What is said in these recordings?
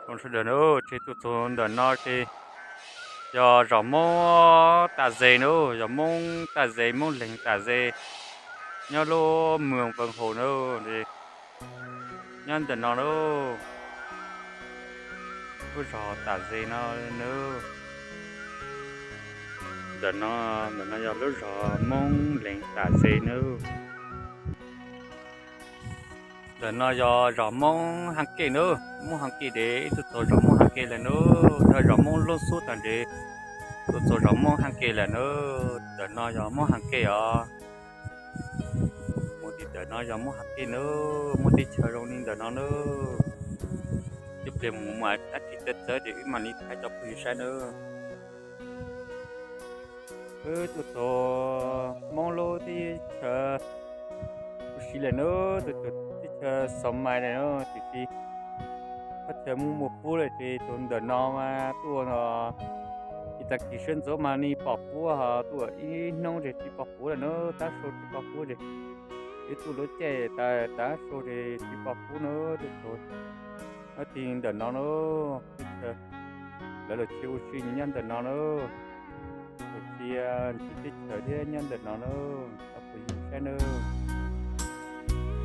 Sawv daws na, ces tuaj txog ntawm no ces yog zos Moob Tam Zes na, zos Moob Tam Zes, Moob Leeg Tam Zes, nyob lub moos Vees Haus na, nyob ntawm no na, lub zos Tam Zes no na. Ntawm no, ntawm no yog lub zos Moob Leeg Tam Zes na. Ntawm no yog zos Moob Haj Kej na, Moob Haj Kej ces ib tug txog zos Moob Haj Kej lawm na, yog zos Moob Loob Xub tag nrho, tus txog zos Moob Haj Kej lawm na. Ntawm no yog Moob Haj Kej os. Mus tim ntawm no yog Moob Haj Kej na, muaj teb chaws zoo li ntawm no na. Ib pliag mus mas dab tsi txawv txawv ces wb mam li thaij rau phooj ywg saib na. Wb tuaj txog Moob lub teb chaws ua si lawm na, tuaj txog teb chaws Xos Mais lawm na, tiam sis qhov chaw mus mus pub lawm ces txog ntawm no mas tuaj no, ib tag kis sawv ntxov mas nws pom pub, ho tuaj ib hnub ces tsis pom pub lawm na, tab sau tsis pom pub ces wb tuaj lub caij tas tab sau ces tsis pom pub na, tuaj txog no tim ntawm no na, teb chaws lawv los tsis ua si nyob ntawm no na. Ua si ntsib teb chaws thiab nyob ntawm no na, tau phooj ywg saib na.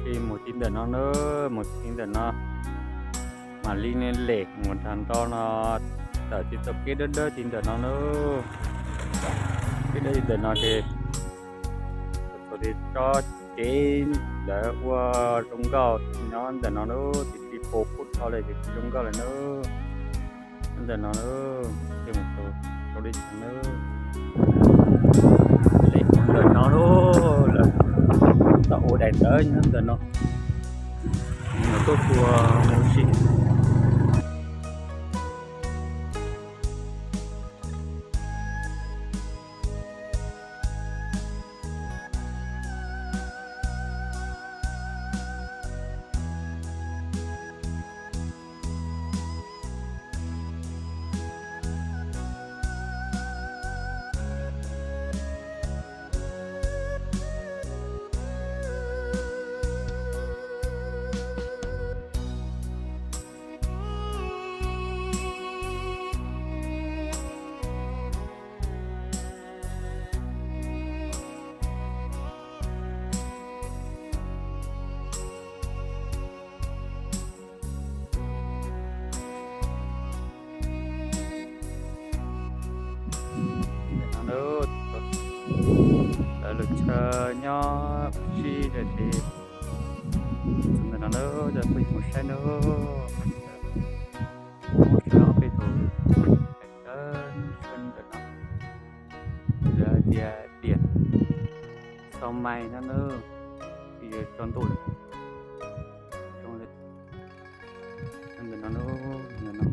Ces mus tim ntawm no na, mus tim ntawm no mam li lem mus nram nrau no, tawm tim txoj kev dawb dawb tim ntawm no na. Kev dawb tim ntawm no ces txog tim tsob tsev lawv ua zoo nkauj nyob ntawm no na, tiam sis pos pub dhau lawm ces tsis zoo nkauj lawm na. Nyob ntawm no na, ces mus rau li cas na, lem mus ntawm no na, lawv tau ua daim tawv nyob ntawm no, no tuaj tua mus si. Lawv lub chaw nyob sib zog ces ntawm no na, coj peb mus saib na. Muab saib ob peb tus ntawm no, lawv tias tias Xos Mais no na, tsis yog tso ntuj lawm. Ntawm no, ntawm no,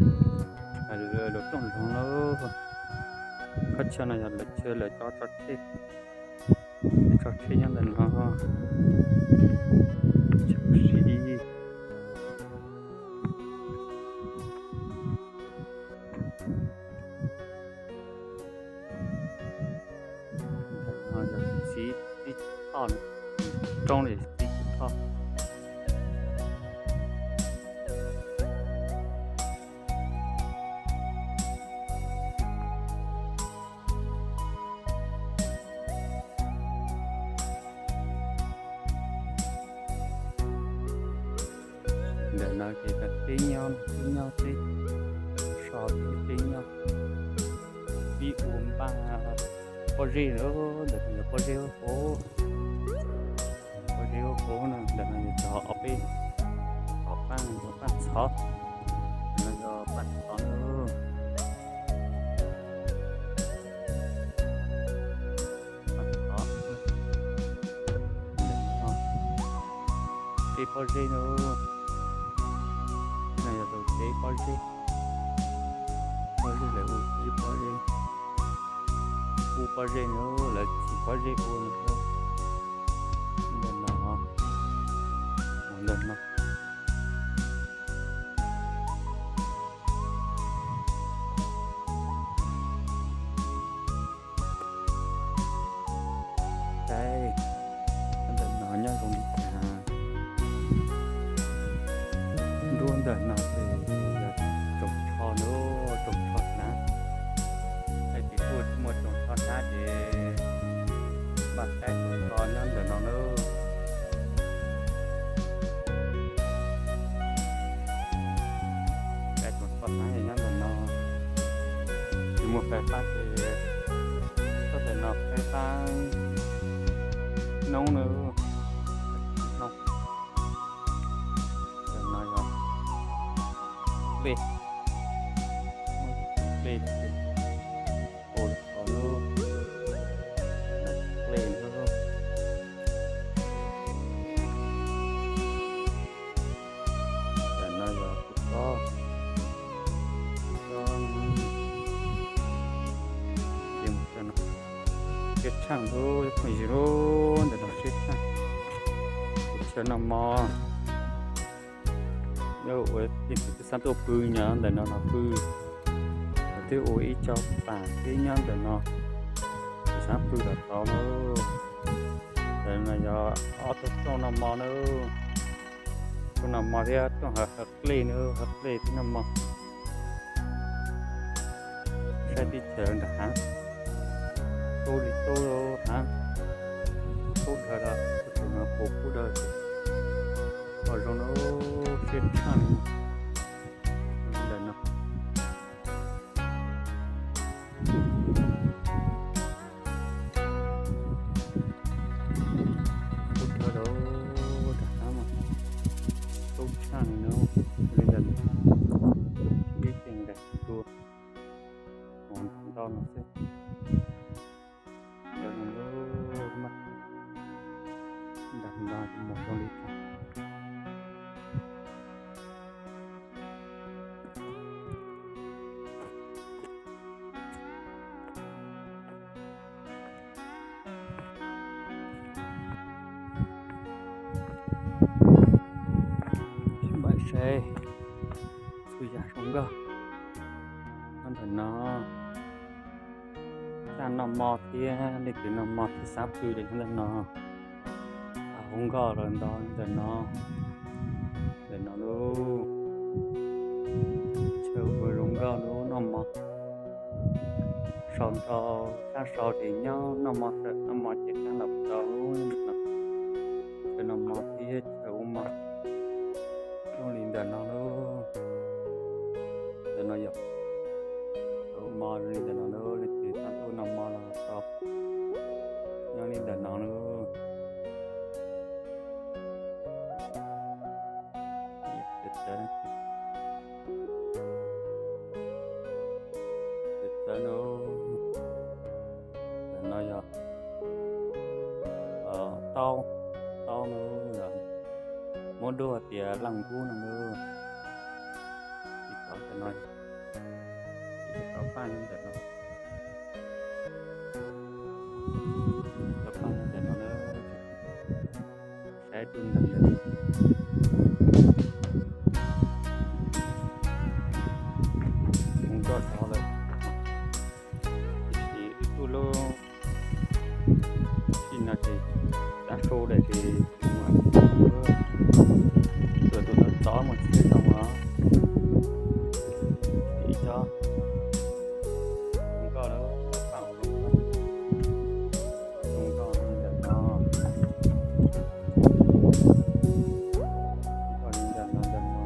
lawv rooj zoov na. Qhov chaw no yog lawv chaw lawv tso tso tsheb, tso tsheb nyob ntawm no. Chaw siv. Ntawm no yog txiv txib thoj, roob li txiv txib thoj. Ntawm no ces teb nyob, teb nyob teb, so teb nyob, pib ua npaj pob zeb lawm, ntawm no yog pob zeb hauv, pob zeb hauv na, ntawm no yog cov ob peb, cov paj, cov paj txhov, ntawm no yog paj txhov na. Teb pob zeb na, no yog tus teb pob zeb, pob zeb lawv ua teb pob zeb, ua pob zeb na, lawv txiv pob zeb ua na, ntawm no, ntawm no. Saib ntawm no nyob zoo li cas. Nruab ntawm no ces yog tsob Kaib tus ko nyob ntawm no nawb. Kaib tus ko xab nyob ntawm no. Tsis muaj fais fab ces txoj ntawm no fais fab noob nawb. Ntawm no yog plej, plej, plej, plej. Ntawm no yog tus ko, tus ko, ces mus rau no, siab tshaj lub phooj ywg lub, ntawm no siab tshaj. Tus chaw noj mov, yog ua tus xav tuaj pw nyob ntawm no los pw, twb ua ib co pam thiab nyob ntawm no, tus xav pw los tau nawb. Ntawm no yog ob tug rooj noj mov nawb, rooj noj mov thiab rooj hav, hav plej nawb, hav plej thiab noj mov. Saib teb chaws nram hav, tub li tub hav, tub dhawv los tus no pus kub dawb, pom zoo lub siab tshaj li ntawm no. Tub dhawv los rau hav mas tub tshaj li no, li ntawm ib ceeg nram dua, mus ntau no xwb. Ntawm no lub mas nram no mus zoo li cas. Npaj saib txhua yam zoo nkauj nyob ntawm no. Txaj noj mov thiab leej twg noj mov thiab xav pw los nyob ntawm no. Hu nkauj los ntau ntawm no. Ntawm no lub chaw ua zoo nkauj lub noj mov. Sau nrau sab sau ces nyob noj mov, noj mov ces sab los tau lub no. Chaw noj mov thiab chaw ua mov zoo li ntawm no lub. Ntawm no yog chaw ua mov zoo li ntawm no lub, leej twg xav tuaj noj mov los tau nyob li ntawm no lub. Txawv txawv no, ntawm no yog taub, taub no, muab dua tias laj kub no, tsis tau ntawm no, tsis tau paj ntawm no, tsis tau paj ntawm no na. Saib rau ntawm no, mus rau tod lawm, tiam sis ib tug lub sij no ces tav su lawm ces tsuas tus tod tod mus txhij no mas ib co zoo nkauj lawm, paj zoo nkauj li ntawm no, zoo nkauj li ntawm no ntawm no.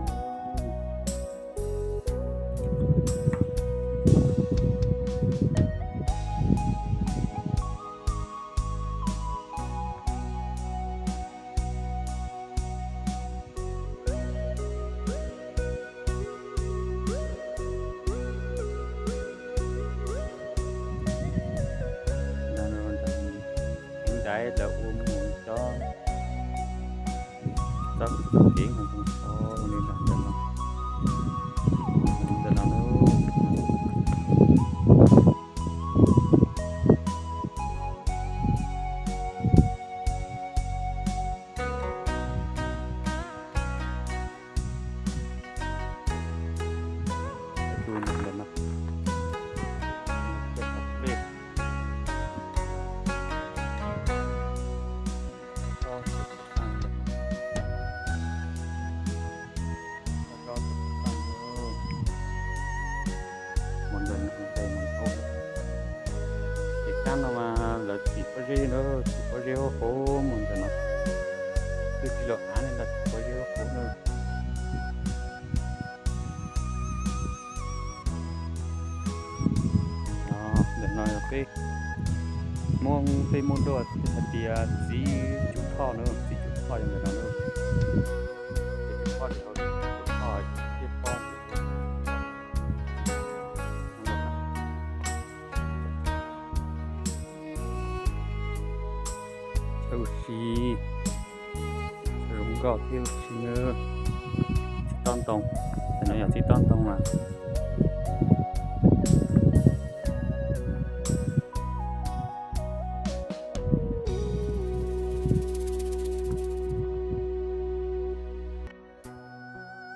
Ntawd lawv ua mus tso txog kev mus ntawm no, ntawm no. Zeb huab qhuav mus ntawm no, twb tsis los av ne los tsis pom zeb huab qhuav na. Ntawm no yog peb muab, peb muab luaj hais tias txiv cuv thoj na, txiv cuv thoj yog ntawm no na. Ces peb pob ces hauv cuv thoj thiab pob. Chaw ua si, chaw zoo nkauj thiab ua si na. Txiv tob ntoo, ntawm no yog txiv tob ntoo mas.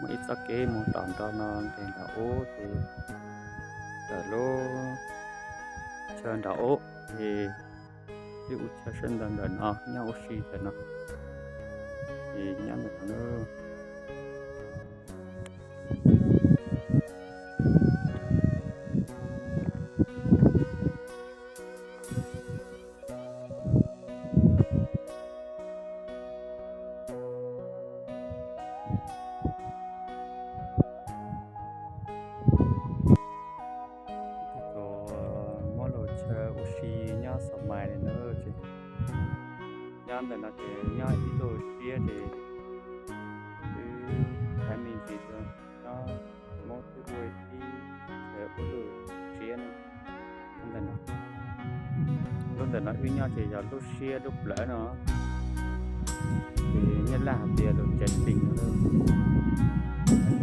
Muaj ib txoj kev mus tom nrad no nqes nram ub ces tawm lub chaw nram ub ces twb ua chaw sawv ntawm ntawm no nyob ua si ntawm no. Ces nyob ntawm no na. Tus muab lub chaw ua si nyob xaus mais li na, ces nyob ntawm no ces nyob ib lub siab ces twb thaiv me ntsis rau, nyob Hmoob twb ua ib chaw ua lub siab no. Ntawm no, lub ntawm no wb nyob ces yog lub siab lub plawv no, ces Nyab Laj hais tias lub tsev tsees no.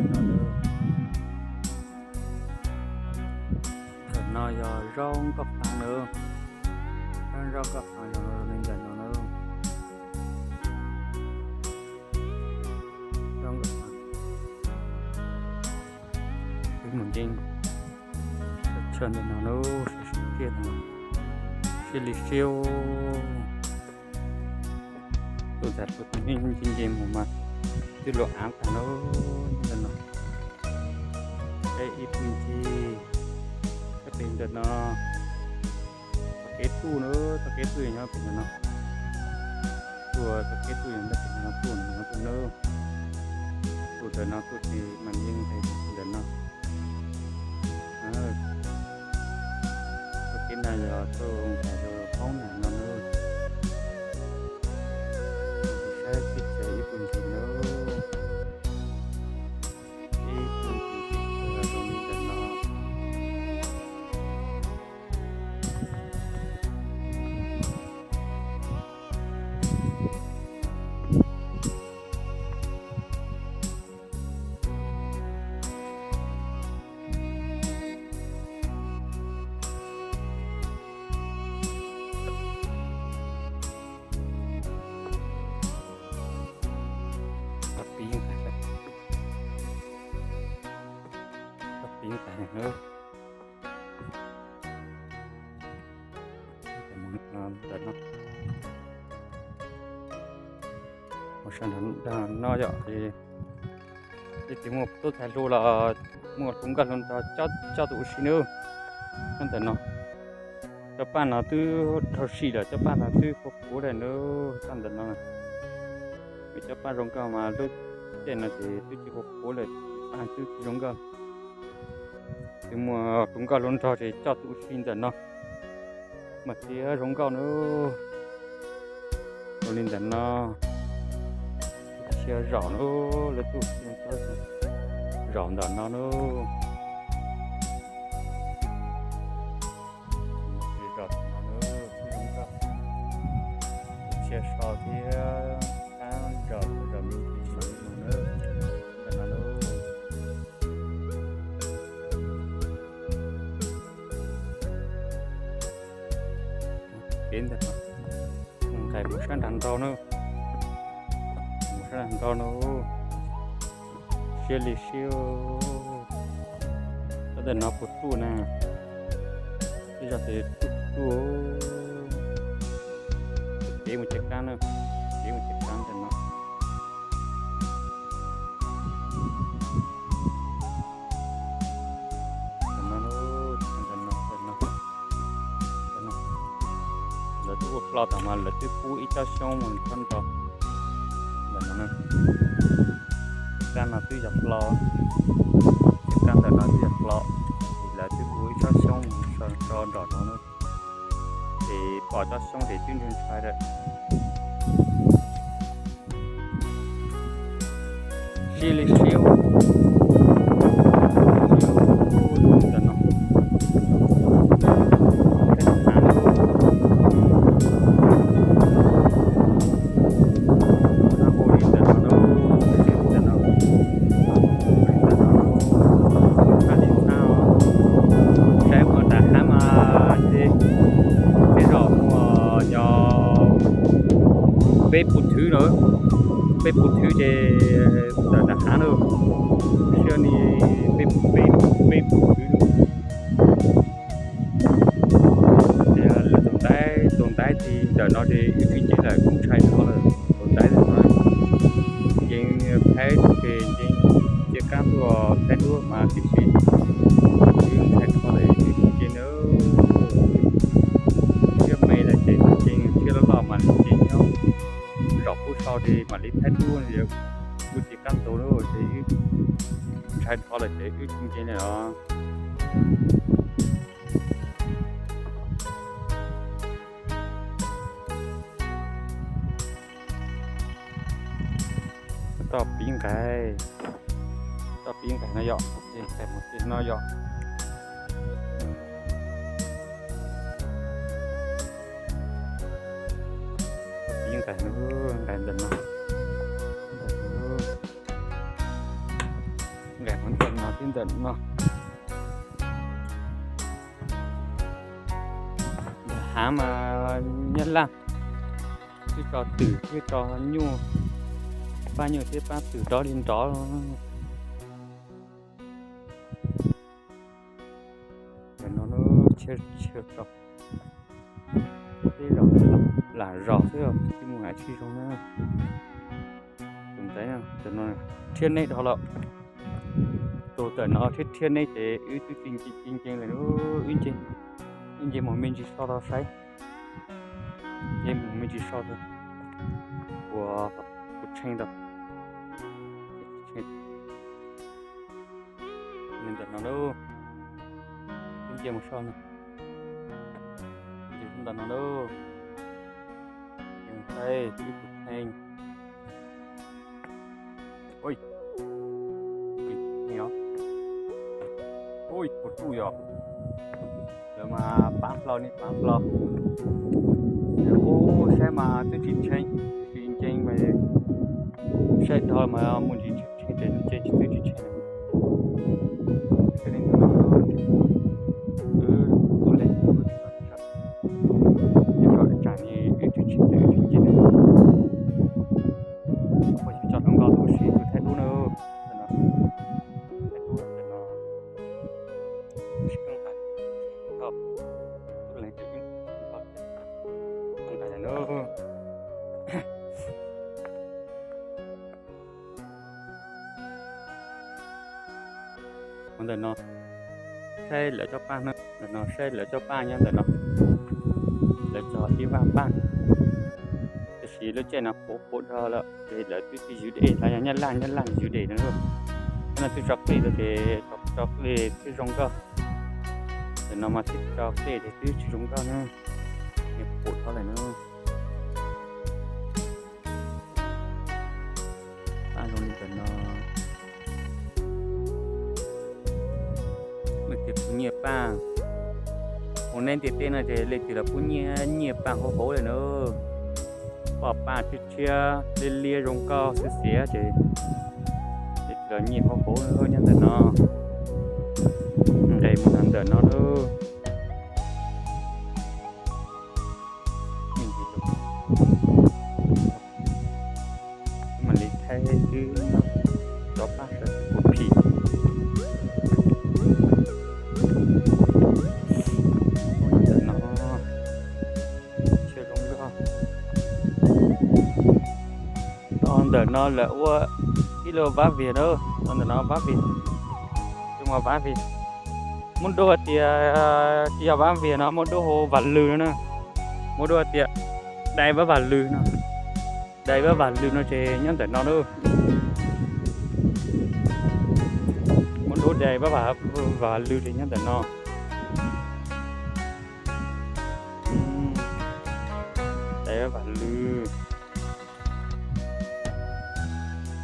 Ntawm no, ntawm no yog zaub nkauj qees na, zaub nkauj qees yog li ntawm no na. Zaub nkauj qees. Wb mus nce chaw ntawm no na, siab siab tiag no, siab li siab. Tus ntxhais tus tij neej nce nce mus mas twb luag av tag na. Ntawm no, peb ib pw ncig, peb pem ntawm no. Txoj kev tuaj na, txoj kev tuaj nyob pem ntawm no. Tuaj, txoj kev tuaj yog ntawm pem ntawm no tuaj, ntawm no tuaj na. Tuaj ntawm no tuaj ces mas yeej nqes ntawm no. Txoj kev no yog tuaj nqes rau hauv ntawm no na. Saib teb chaws ib pw ncig na. Ib pw ncig teb chaws zoo li ntawm no. Tau pib ntag, tau pib ntag na. Mus ntawm no, mus sab nrad no yom, ces muaj tub ntxhais hluas los muaj hluas nkauj hluas nraug coj tus ua si nawb. Nyob ntawm no, cov paj no twb dhau si lawm, cov paj no twb puv puv lawm nawb, coj ntawm no. Vim cov paj zoo nkauj mas lub caij no ces twb tsis puv puv lawm, paj twb tsis zoo nkauj. Ces muaj hluas nkauj hluas nraug ces coj tus ua si ntawm no mas thiaj zoo nkauj nawb. Zoo li ntawm no, cia zaum nawb, lawv tuaj zaum ntawm no nawb. Zaum ntawm no nawb, thiaj zoo nkauj. Cia so thiab, zaum zaum me ntsis nawb, ntawm no nawb. Peb ntawm no, nqes mus sab nrad ntau na, mus sab nrad ntau na, siab li siab. Sab ntawm no puas tuaj na, tej zaum ces tuaj tuaj. Kev mus cev qab na, kev mus cev qab ntawm no. Ntawm no, ntawm no, ntawm no, ntawm no. Lawv tuaj ua Hlo tom mas lawv twb pub ib tsob xyoob mus txhob nrau ntawm no. Kab no twb yog hlo, kab ntawm no twb yog hlo, ces lawv twb pub ib tsob xyoob mus txhob nrau nram no na. Ces pom tsob xyoob ces twb ntshai ntshai lawm. Sib li sib ntawm no. Saib ua nram hav mas ces tej zaum muaj nyob peb puv thwv lawm, peb puv thwv ces ntawm nram hav lawm, sib li peb puv, peb puv thwv lawm. Ces lawv tus ntaib, tus ntaib ces ntawm no ces wb tsis nce lawm, kuj ntshai dhau lawm. Tus ntaib ntawm no nce thaib ces nce, nce kab tuaj thaib duab mas tiam sis wb ntshai dhau lawm, wb tsis nce na. Thiab me lawm ces nce thiab loj loj mas nce nyob zos pub sau ces mam li thaib duab, kuj nce kab ntau lawm ces wb ntshai dhau lawm ces wb tsis nce lawm os. Toj pib nqaij, toj pib nqaij no yom, nqaij mus tim no yom. Toj pib nqaij no, nqaij ntawm no, nqaij mus ntawm no thiab ntawm no. Ntawm hav mas nyab laj twb tso twm thiab tso nyuj, pab nyuj thiab pab twm nrov li nrov. Ntawm no lub tshiab tshiab tso, tej zaum lam zos xwb, tsis muaj hais tsis zoo na. Tus ntawd, tus no rhiab neb dhau lawm. Tus ntawm no rhiab rhiab neb ces wb twb tsis nce, tsis nce lawm, wb nce, wb nce mus me ntsis so tau saib. Nce mus me ntsis so tau, ua kuv tshee tau. Ntawm no lauj, wb nce mus so no. Ntawm no lauj, saib wb kuv tshee. Ui, ui, kuv tuj yom. Lawv mas pab hlo ne, pab hlo. Ub, saib mas twb tsis tshee, tsis nce mas saib dhau mas mus ntsis tshee, tshee ces nce tsis twb tsis tshee. Saib li ntawd, wb tuaj leej, wb tsis tshee ces wb tsis nce. Ua tsis tso hluas nkauj tuaj sib tw thaij dub na. Thaij dub no, sib kheej hais, tub leej twg hais na. Ua ntawm no, saib lawv cov paj no, ntawm no saib lawv cov paj nyob ntawm no, lawv cog ib vaj paj, tiam sis lub caij no puv puv dhau lawm ces lawv twb tsis yws dej, lawv yog nyab laj, nyab laj yws dej no. Cov no twb tso qij lawm ces tso qij thiaj zoo nkauj, ntawm no mas twb tso qij ces twb tsis zoo nkauj na, puv dhau lawm na. Paj zoo li ntawm no, leej twg pub nyiaj paj, ua neb ntiaj teb no ces leej twg los pub nyiaj, nyiaj paj hauv hauv lawm na. Pom paj tshiab tshiab liab liab zoo nkauj xiab xiav ces leej twg los nyiaj hauv hauv nyob ntawm no. Nqes mus ntawm no lauj. Mam li thaij wb cov paj sawv puv phim. Ntawm no, ntawm no lawv ua ib lub vab vias na, ntawm no vab vias, mus vab vias. Muaj dua tias tsis yog vab vias no, muaj dua hu Vaj Lwm no na. Muaj dua tias Dai Pab Vam Lwm no, Dai Pab Vam Lwm no ces nyob ntawm no lauj. Muaj lub Dai Pab Vam Lwm ces nyob ntawm no. Dai Pab Vam Lwm,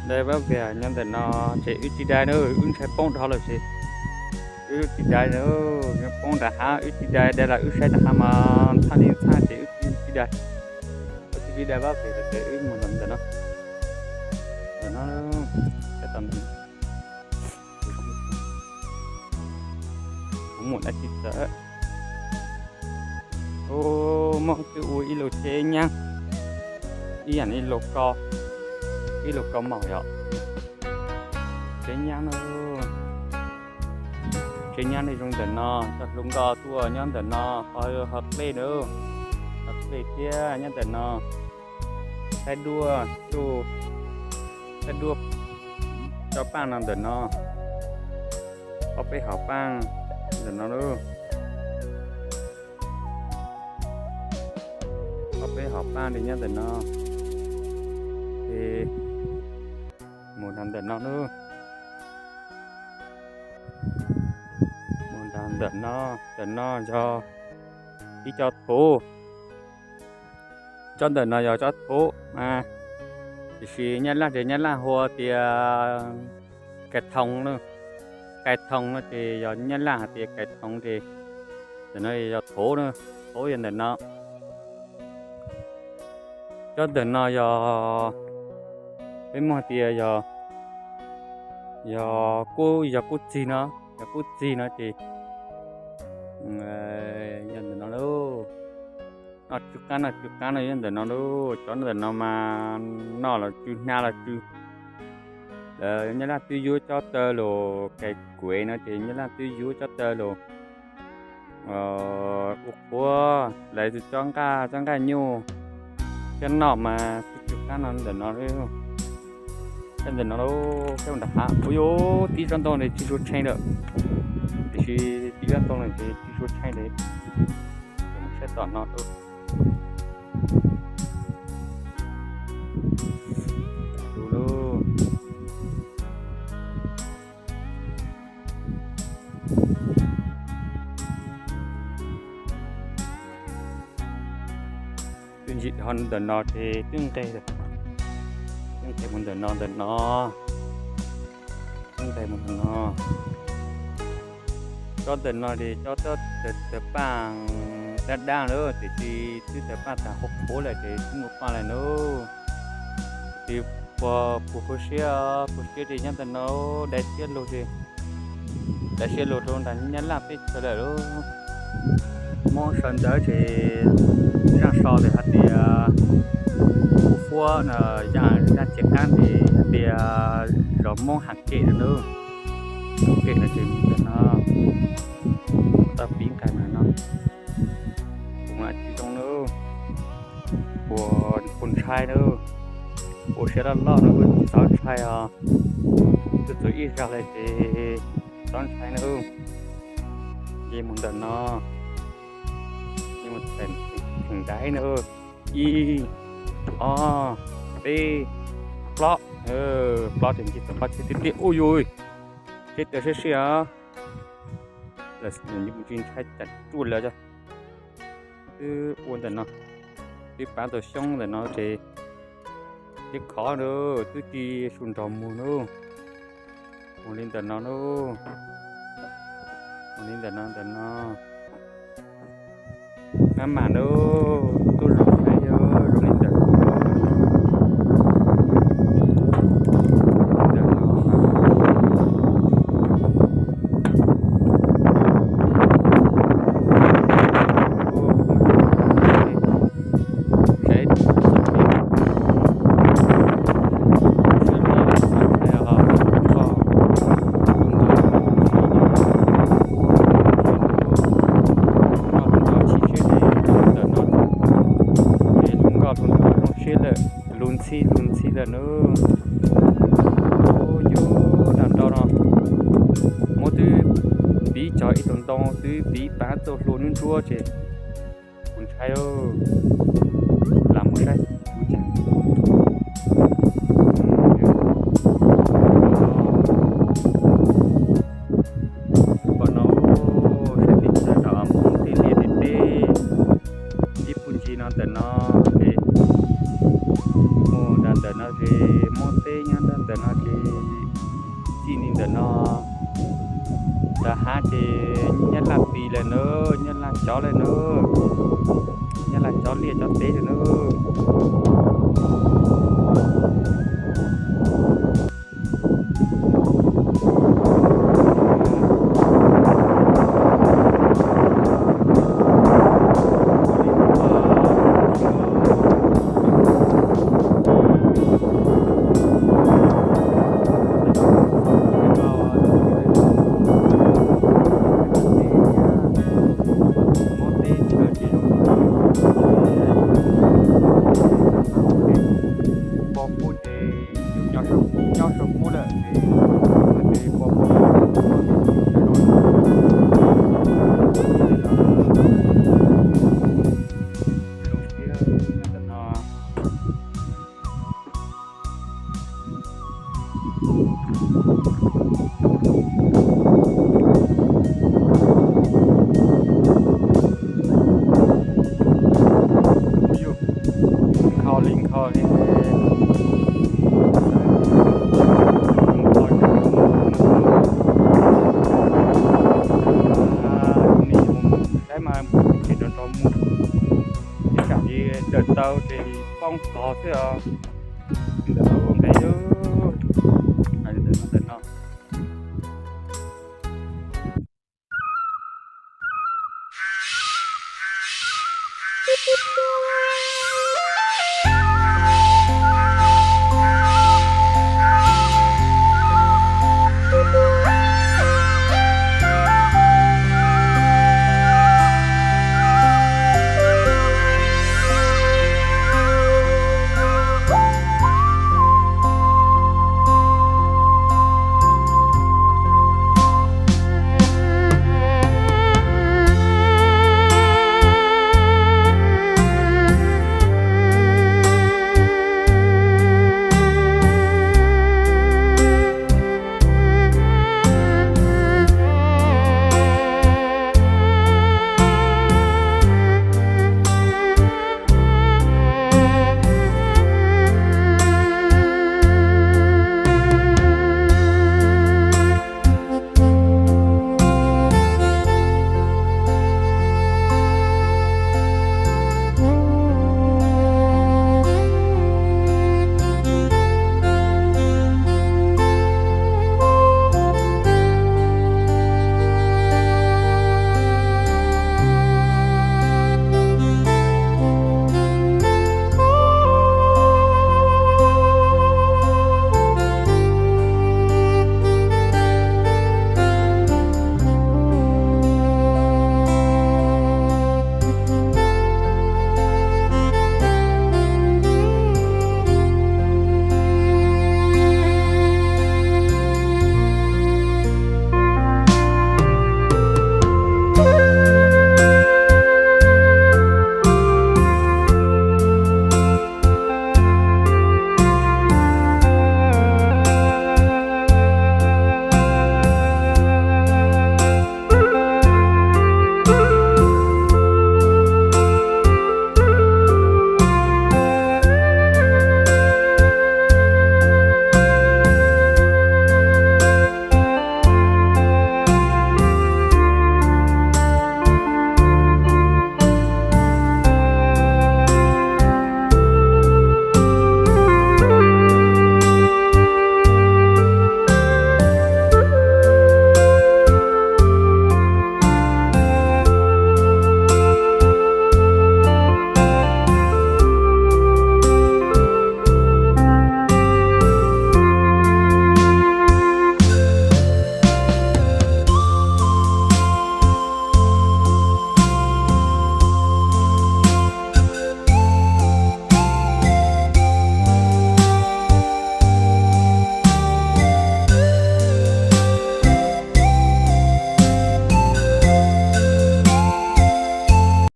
Dai Pab Vam nyob ntawm no ces wb tsis dai na, wb ntshai poob dhau lawm ces wb tsis dai na, nyob poob nram hav wb tsis dai, dai los wb saib nram hav mas txhaj li txhaj ces wb tsis dai, wb tsis dai Pab Vam ces wb mus ntawm no, ntawm no, kuv mus dab tsi txawv. Muaj twb ua ib lub tsheb nyab, ib yam li lus ko, ib lus ko maum yom, tsheb nyab no, tsheb nyab li zoo ntawm no, coj hluas nkauj tuaj nyob ntawm no, ho, ho dlej na, ho dlej thiab nyob ntawm no, saib duab, saib duab, tso paaj no ntawm no, ob peb hom paaj ntawm no lauj. Ob peb hom paaj li nyob ntawm no. Es mus nram ntawm no lauj. Mus nram ntawm no, ntawm no yog ib co thuv. Tsob ntawm no yog tsob thuv mas, tiam sis Nyab Laj ces Nyab Laj hu tias kais thoos na. Kais thoos no ces yog Nyab Laj hais tias kais thoos ces ntawm no yog thuv na, thuv yog ntawm no. Tsob ntawm no yog, peb muaj tias yog, yog kub, yog kub txig no, yog kub txig no ces yog ntawm no lauj. Noj tsw qaab, noj tsw qaab no yog ntawm no lauj. Cov ntawm no mas noj los tsw, hnav los tsw. Lawv Nyab Laj twb yuav tsob taw los, kais kuev no ces Nyab Laj twb yuav tsob taw los ua qhuav, lawv tsob nqaj, tsob nqaj nyuj, cov noj mas tsw tsw qaab no ntawm no. Cov ntawm no lauj, peb mus nram hav, ua yuav tib tsob ntoo no tsis tshua tshee lawm, tiam sis tib tsob ntoo no ces tsis tshua tshee lawm. Saib tom no lauj. Tus lauj. Twb ntsis dhau ntawm no ces twb nqes, twb nqes mus ntawm no, ntawm no, twb nqes mus ntawm no. Cov ntawm no ces cov tawg paj dab dab lawm, tiam sis twb tawg paj tas qhuav qhuav lawm ces twb muaj paj lawm na. Tis puas, puas khuv siab, khuv siab ces nyob ntawm no, dai siab lug ces, dai siab lug rau nram Nyab Laj teb chaws lawm lauj. Hmoob sawv ntxov ces zaj so ces hais tias, Fuab no, zaj, zaj tsis qaab ces hais tias zos Hmoob Ham Kem no lauj. Ham Kem no ces mus ntawm no, tau pib nqes mus no, kuv mas tsis zoo lauj, kuv, kuv ntshai lauj, kuv siab loj loj no kuv tsis txhob ntshai os. Txhua txhua ib zag lawm ces txhob ntshai lauj. Ces mus ntawm no, ces mus theem ntaiv no, ib, ob, peb, plaub, plaub ces nce tom nqaj tsheb tiag tiag. Ua yuj, tsheb tawg siab siab os. Tsis ntshai tsam tsuaj lawm. Twb ua ntawm no, twb pav tau xyoob ntawm no ces, ces khov na, twb tsis su nrog mus na. Mus li ntawm no lauj, mus li ntawm no, ntawm no. Maj mam na, tuaj zoo saib yog zoo li ntawm no. Nkoj tus zoo siab lawm, lug ntxhi lug ntxhi lawm na. Ua yuj, nram nraud no, muab twb piv tso ib tug ntoo twb piv pav txoj hlua nruab nruab ces kuv ntshai, lam Mus saib tsuv cas. Pom no, saib teb chaws nram Hmoob tej liaj tej teb, ib puj ntsis no ntawm no ces mus nram ntawm no ces Hmoob teb, nyob nram ntawm no ces txij li ntawm no rov hab ces Nyab Laj pis lawm nawb, Nyab Laj cov lawm nawb, Nyab Laj cov liaj cov teb lawm nawb. Pov pub ces yus nyob saum kub lawm ces, ces pov pub ces zoo siab ntawm no. Ub yus, nkhaus li nkhaus li. Saib mas tseem rov rov mus, ib tsam li dawm tau ces poob tog xwb os.